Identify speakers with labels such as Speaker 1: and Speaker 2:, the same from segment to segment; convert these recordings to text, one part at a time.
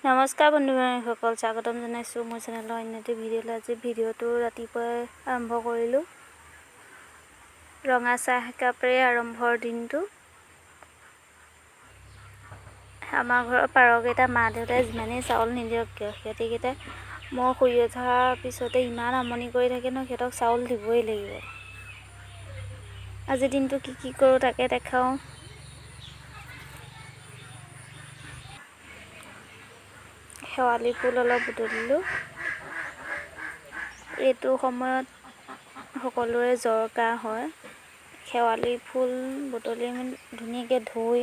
Speaker 1: নমস্কাৰ বন্ধু বান্ধৱীসকল, স্বাগতম জনাইছোঁ মোৰ চেনেলৰ অন্য এটি ভিডিঅ'লৈ। আজি ভিডিঅ'টো ৰাতিপুৱাই আৰম্ভ কৰিলোঁ। ৰঙা চাহ একাপেৰে আৰম্ভৰ দিনটো। আমাৰ ঘৰৰ পাৰকেইটা মা দেউতাই যিমানেই চাউল নিদিয়ক কিয়, সিহঁতিকেইটাই মই শুই উঠাৰ পিছতে ইমান আমনি কৰি থাকে ন, সিহঁতক চাউল দিবই লাগিব। আজিৰ দিনটো কি কি কৰোঁ তাকে দেখাওঁ। শেৱালি ফুল অলপ বুটলিলোঁ। এইটো সময়ত সকলোৰে জ্বৰ কাহ হয়। শেৱালি ফুল বুটলি আমি ধুনীয়াকৈ ধুই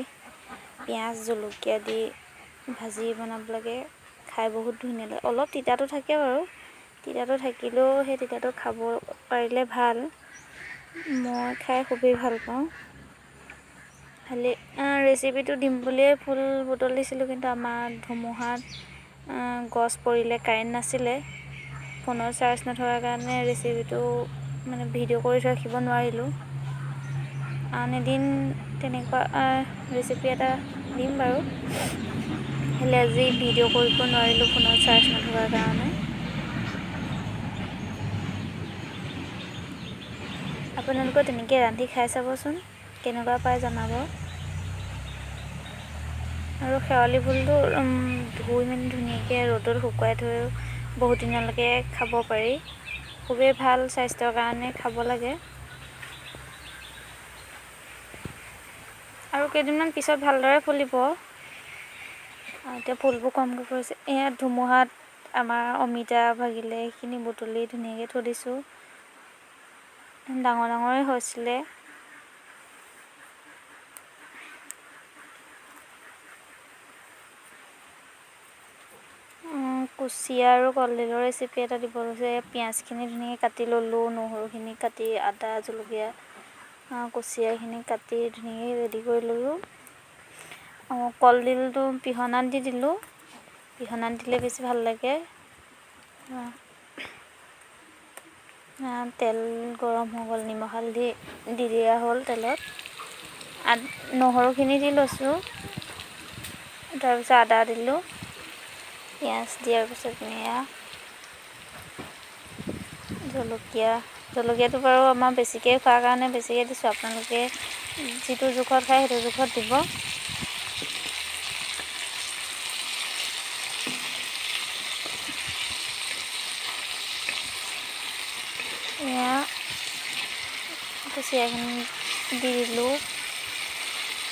Speaker 1: পিঁয়াজ জলকীয়া দি ভাজি বনাব লাগে, খাই বহুত ধুনীয়া লাগে। অলপ তিতাটো থাকে বাৰু, তিতাটো থাকিলেও সেই তিতাটো খাব পাৰিলে ভাল। মই খাই খুবেই ভাল পাওঁ। খালি ৰেচিপিটো দিম বুলিয়ে ফুল বুটলিছিলোঁ, কিন্তু আমাৰ ধুমুহাত গছ পৰিলে, কাৰেণ্ট নাছিলে, ফোনৰ চাৰ্জ নথকাৰ কাৰণে ৰেচিপিটো মানে ভিডিঅ' কৰি ৰাখিব নোৱাৰিলোঁ। আন এদিন তেনেকুৱা ৰেচিপি এটা দিম বাৰু। খালি আজি ভিডিঅ' কৰিব নোৱাৰিলোঁ ফোনৰ চাৰ্জ নথকাৰ কাৰণে। আপোনালোকেও তেনেকৈ ৰান্ধি খাই চাবচোন, কেনেকুৱা পায় জনাব। আৰু শেৱালি ফুলটো ধুই মেলি ধুনীয়াকৈ ৰ'দত শুকুৱাই থৈ বহুত দিনলৈকে খাব পাৰি। খুবেই ভাল স্বাস্থ্যৰ কাৰণে খাব লাগে। আৰু কেইদিনমান পিছত ভালদৰে ফুলিব। এতিয়া ফুলবোৰ কমকৈ ফুলিছে। এয়া ধুমুহাত আমাৰ অমিতা ভাগিলে, সেইখিনি বুটলি ধুনীয়াকৈ থৈ দিছোঁ। ডাঙৰ ডাঙৰে হৈছিলে। কুচিয়া আৰু কলডিলৰ ৰেচিপি এটা দিব লৈছে। পিঁয়াজখিনি ধুনীয়াকৈ কাটি ল'লোঁ, নহৰুখিনি কাটি, আদা জলকীয়া কুচিয়াখিনি কাটি ধুনীয়াকৈ ৰেডি কৰি ল'লোঁ। কলডিলটো পিহনাত দি দিলোঁ, পিহনাত দিলে বেছি ভাল লাগে। তেল গৰম হৈ গ'ল, নিমখ হালধি দি দিয়া হ'ল তেলত। নহৰুখিনি দি লৈছোঁ, তাৰপিছত আদা দিলোঁ। পিঁয়াজ দিয়াৰ পিছত এয়া জলকীয়া, জলকীয়াটো বাৰু আমাৰ বেছিকৈ খোৱাৰ কাৰণে বেছিকৈ দিছোঁ, আপোনালোকে যিটো জোখত খায় সেইটো জোখত দিব। এয়া কুচিয়াখিনি দি দিলোঁ।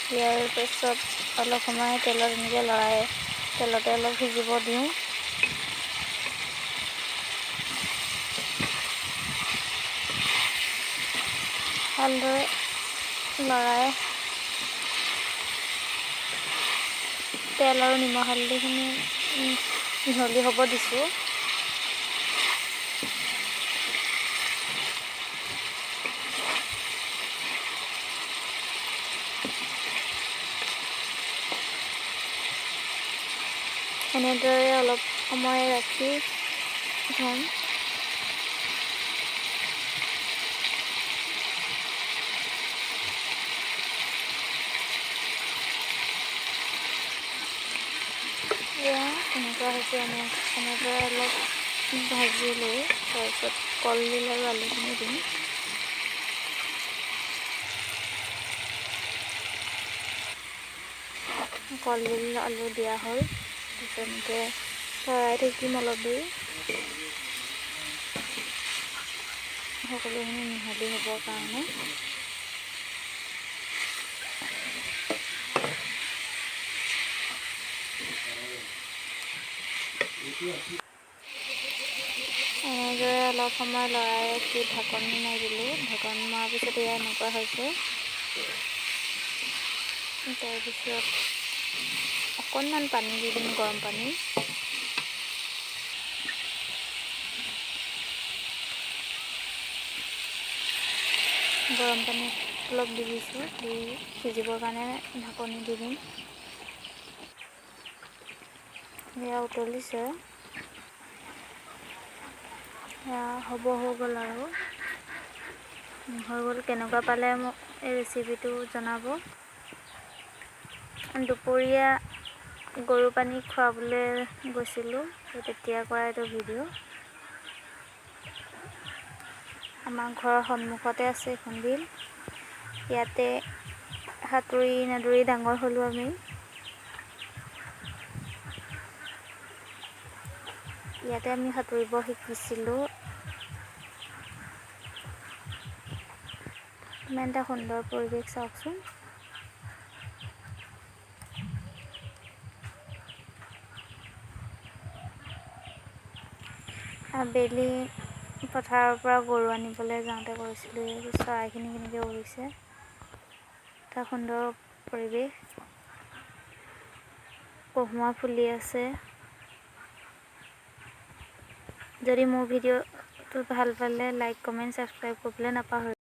Speaker 1: দিয়াৰ পিছত অলপ সময় তেলত এনেকৈ লৰাই তেলতে অলপ সিজিব দিওঁ। ভালদৰে লৰাই তেল আৰু নিমখ হালধিখিনি মিহলি হ'ব দিছোঁ। এনেদৰে অলপ সময় ৰাখি থ'ম। এয়া এনেকুৱা হৈছে। এনেদৰে অলপ ভাজি লৈ তাৰপিছত কলডিল আৰু আলুখিনি দিম। কলডিল আলু দিয়া হ'ল। তাৰপিছত এনেকৈ লৰাই থাকিম অলপ দেৰি, সকলোখিনি মিহলি হ'বৰ কাৰণে। এনেদৰে অলপ সময় লৰাই ৰাখি ঢাকনি মাৰি দিলোঁ। ঢাকনি মৰাৰ পিছত এয়া এনেকুৱা হৈছে। তাৰপিছত অকণমান পানী দি দিম, গৰম পানী। গৰম পানী অলপ দি দিছোঁ, দি সিজিবৰ কাৰণে ঢাকনি দি দিম। এয়া উতলিছে, এয়া হ'ব হৈ গ'ল আৰু হৈ গ'ল। কেনেকুৱা পালে মোক এই ৰেচিপিটো জনাব। দুপৰীয়া গৰু পানী খুৱাবলৈ গৈছিলোঁ, সেই তেতিয়া কৰা এইটো ভিডিঅ'। আমাৰ ঘৰৰ সন্মুখতে আছে এখন বিল। ইয়াতে সাঁতুৰি নাদুৰি ডাঙৰ হ'লোঁ আমি। ইয়াতে আমি সাঁতুৰিব শিকিছিলোঁ। ইমান এটা সুন্দৰ পৰিৱেশ, চাওকচোন। আবেলি পথাৰৰ পৰা গৰু আনিবলৈ যাওঁতে কৰিছিলোঁ। এই চৰাইখিনি কেনেকৈ উৰিছে, এটা সুন্দৰ পৰিৱেশ। কহুৱা ফুলি আছে। যদি মোৰ ভিডিঅ'টো ভাল পালে লাইক, কমেণ্ট, ছাবস্ক্ৰাইব কৰিবলৈ নাপাহৰিব।